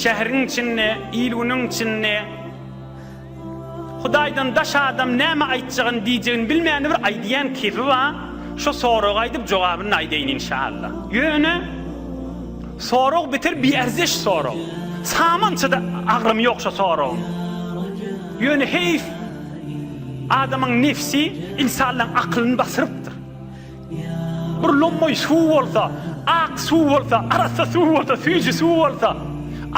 Şäheriň içinde, il-günüň içinde Hudaýdan daş adam näme aýtjagyny, diýjegini bilmän bir aýdýan kefi bar. Şo soragy aýdyp jogabyny aýdaýyn inşallah. Ýöne sorag beter biärzeş sorag. Samança-da agramy ýok şo soragyň. Ýöne heýf adamyň nefsi ynsanlaň akylyny basyrypdyr. Bir lommaý suw bolsa, ak suw bolsa, arassa suw bolsa, süýji suw bolsa,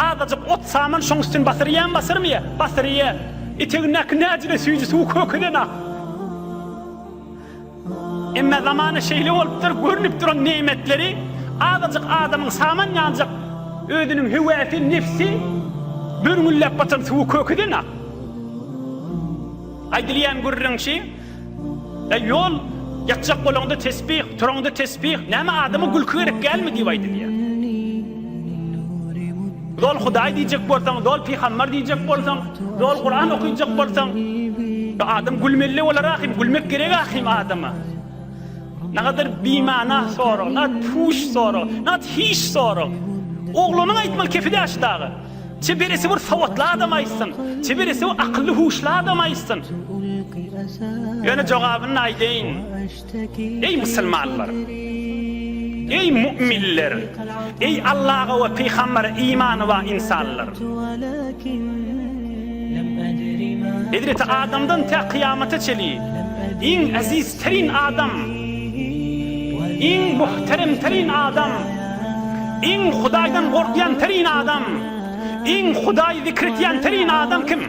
azajyk ot saman şoň üstüni basyrýamy, basyrmaýa? Basyrýa. Etegindäki näjele süýji suwy kökeden-ak. Emma zamana şeýle bolupdyr, görnüp duran nemetleri azajyk adamyň saman ýaljak özüniň höwäsi, nefsi börňülläp batan suwy kökeden-ak. Aýdylýan gürrüň şi, Äý ýol, ýatjak bolaňda tesbih, turaňda tesbih, näme adama gülki gerek dälmi diýip aýdylýar. Zol Hudaý diýjek bolsaň, zol pygambar diýjek bolsaň, zol Kuran okyjak bolsaň, adam gülmeli bolar ahym, gülmek gerek ahym adama. Nagadar bimana sorag, nagat puş sorag, nagat hiç sorag. Oglanyň aýtmaly kefi däş dagy. Çeberesi bir sowatly adam aýtsyn. Çeberesi bir akylly huşly adam aýtsyn. Ýöne jogabyny aýdaýyn. Eý musulmanlar! Eý mu'minler! Eý Allaha we pygambere imany bar ynsanlar! Hezreti Adamdan tä kyýamata çeli iň eziz terin adam, iň muhterem terin adam, iň Hudaýdan gorkýan terin adam, iň Hudaýy zikr etýän terin adam kim?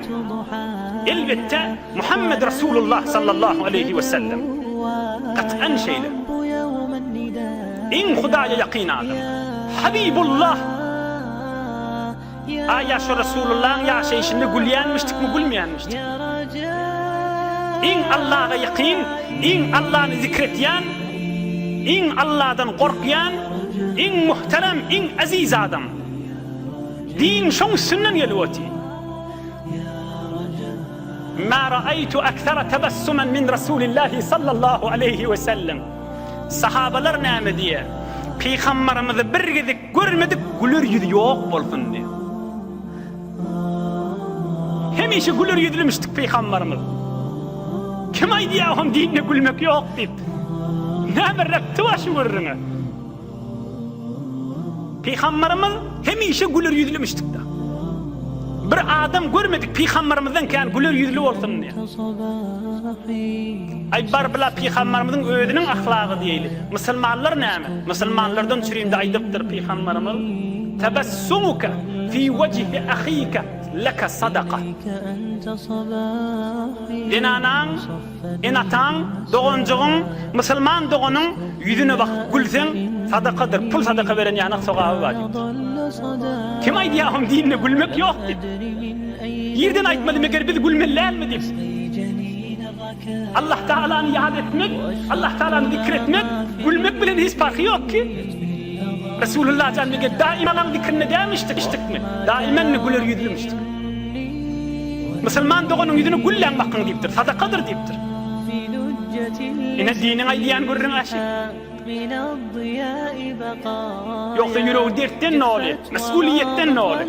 Elbetde, Muhammed Rasulullah sallallahu aleýhi we sellem. Gat'an şeýle. Iň Hudaýa ýakyn adam. Habibullah. Aýa şo Resulullahyň ýaşaýşynda gülýänmişdikmi, gülmeýänmişdikmi? Iň Allaha ýakyn, iň Allany zikr etýän, iň Alladan gorkýan, iň muhterem, iň eziz adam. Din şoň üstünden gelip otyr. Ma ra'aýtu aksara tebessumen min Rasulillahi sallallahu aleýhi we sellem. Sahabalar näme diýýär? Pygambarymyzy bir gezek görmedik güler ýüzi ýok bolsun diýýär. Hemişe güler ýüzlümişdik pygambarymyz. Kim aýdýar oň dinine gülmek ýok diýip? Näme repti bar şu gürrüňe? Pygambarymyz hemişe güler ýüzlümişdik-de. Bir adam görmedik pygambarymyzdan kän güler ýüzli bolsun diýip. Aý bar bula pygambarymyzyň özüniň ahlagy diýeýli. Musulmanlar näme? Musulmanlardan çürimde aýdypdyr pygambarymyz, Tebessumuke fi wejhi ahike leke sadaka. Zenanaň, ene-ataň, doganjygyň, musulman doganyň ýüzüne bakyp gülseň sadakadyr, pul sadaka beren ýanak sogaby bar diýipdir. Kim aýdýar oň dininde gülmek ýok diýip. Irden aýtmady meger biz gülmeli dälmi diýip. Allah Tagalany ýat etmek, Allah Tagalany zikr etmek, gülmek bilen hiç parhy ýok ki. Resulullah jan meger daima Allaň zikrinde dälmişdik, işdikmi? Daimen güler ýüzlümişdik. Musulman doganyň ýüzüne gülläň bakyň diýipdir, sadakadyr diýipdir. Ine diniň aýdýan gürrüňi aşy. Ýogsa ýüregi dertden doly, mesgulyýetden doly.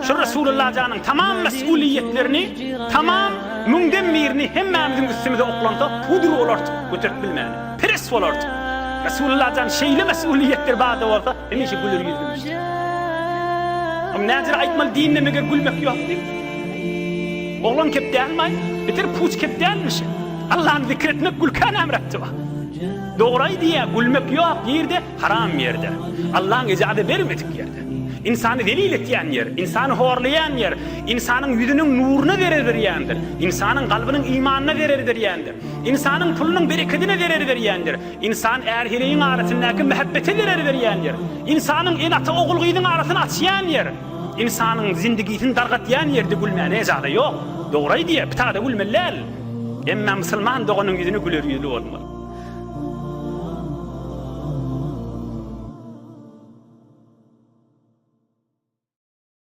Şu Resulullah janyň tamam mesgulyýetlerini, tamam müňden birini hemmämiziň üstümize oklansa pudr bolardyk, göterip bilmäni. Pres bolardyk. Resulullah jan şeýle mesgulyýetler barda bolsa, hemişe güler ýüzlümişdi. Hem näjere aýtmaly dinde meger gülmek ýok diýip. Oglan kep dälmaý? Beter puç kep dälmişi. Allany zikr etmek gülkä näme repti bar? Dogry aýdýa, gülmek ýok nirde? Haram ýerde. Allaň ejaza bermedik ýerde. Ynsany zelil etýän ýer, ynsany horlaýan ýer, ynsanyň ýüzüniň nuruna zerer berýändir, ynsanyň kalbynyň imanyna zerer berýändir, ynsanyň pulunyň berekedine zerer berýändir, ynsan är-heleýiň arasyndaky mähebbete zerer berýän ýer, ynsanyň ene-ata ogul-gyzyň arasyny açýan ýer, ynsanyň zindigisini dargatýan ýerde gülmäne ejaza ýok. Dogry aýdýa, pitada gülmeli däl. Emma musulman doganyň ýüzüne güler ýüzli bolmaly.